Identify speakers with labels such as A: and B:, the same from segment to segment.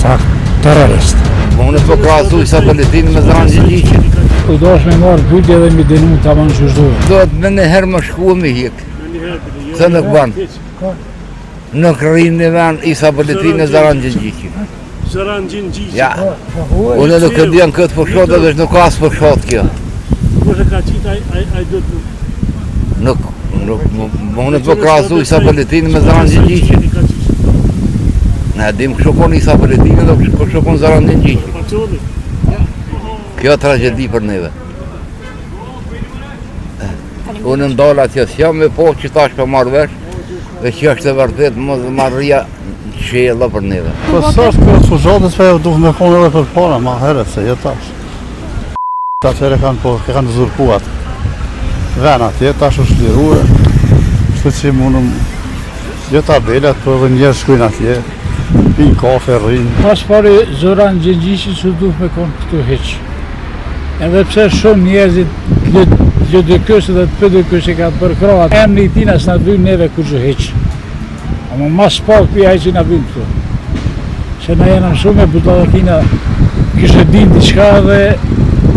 A: është akt terrorist.
B: Unë po krahasu Isa Boletinin me Zoran Gjingjiqin.
A: U dasht me marrë pyetje dhe mi dënu tamam qysh duhet.
B: Do të me njëherë më shku me hjek. Se nuk ban. Nuk rrinë në vend Isa Boletini e Zoran Gjingjiqin.
C: Zoran Gjingjiqin.
B: Ja. Unë nuk e di në këtë fushatë dhe nuk as fushatë kjo.
C: Kush e ka qitë, ai, ai, ai do të...
B: Nuk, nuk, unë po krahasu Isa Boletinin me Zoran Gjingjiqin. Ne dim kështu kon Isa Boletini dhe kështu kon Zoran Gjingjiqi. Kjo tragjedi për neve. Unë ndola atje s'jam me po që tash po marr vesh, dhe që është e vërtet mos marrja qella për neve.
D: Po s'është kjo fushatës, po duhet me konë edhe për para, ma herët se jo tash. Atëherë kanë po, e kanë uzurpu atë ven atje, tash është lirue, kështu që mundëm, jo tabelat, po edhe njerëz shkojnë atje, pinë kafe, rrinë.
A: Ma s'pari Zoran Gjingjiqi s'u duhet me konë këtu hiq. Edhe pse shumë njerëzit të LDK-së dhe të PDK-së e kanë përkrah, emni i tina s'na vyn neve kurgjë hiq. Ama ma s'pak pi ai që na vyn këtu. Se na jena mësu me budallakina kishë din diçka dhe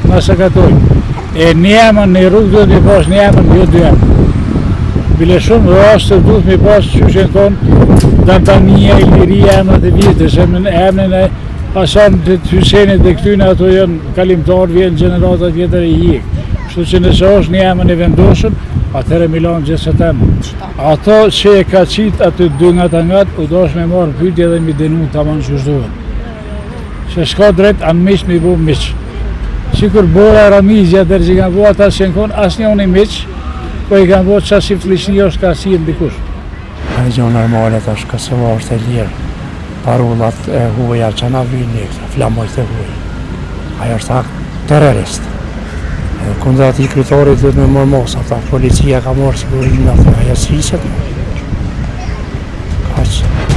A: na sakatojnë. E një emër në rrugë duhet mi pas një emër, jo dy emër. Bile shumë raste duhet mi pas qysh janë thonë Dardania, Iliria, emrat e vjetër, se me emrin e Hasanit Hysenit dhe këtyne ato janë kalimtar, vjen gjenerata tjetër e hjek. Kështu që nëse është një emër i vendosur, atëherë mi lanë gjithë se të emër. Ato që e ka qitë aty dy ngat a ngat, u dasht me marrë pyetje dhe mi dënu tamam qysh duhet. Se s'ka drejt anmiq mi bo miq. Sikur Bora e Ramizja atëherë që kanë bo ata s'janë konë asnjëni miq, po i kanë bo qasi fëlliqni është ka sjellë dikush.
E: Ajo gjo normale tash Kosova është e lirë, parullat e huaja që na vyjnë ne këta, flamujt e huaj. Ajo është akt terrorist. Edhe kundër atij kryetarit duhet me marrë masa, ata policia ka marrë sigurinë aty, ajo s'hiqet më. Kaq.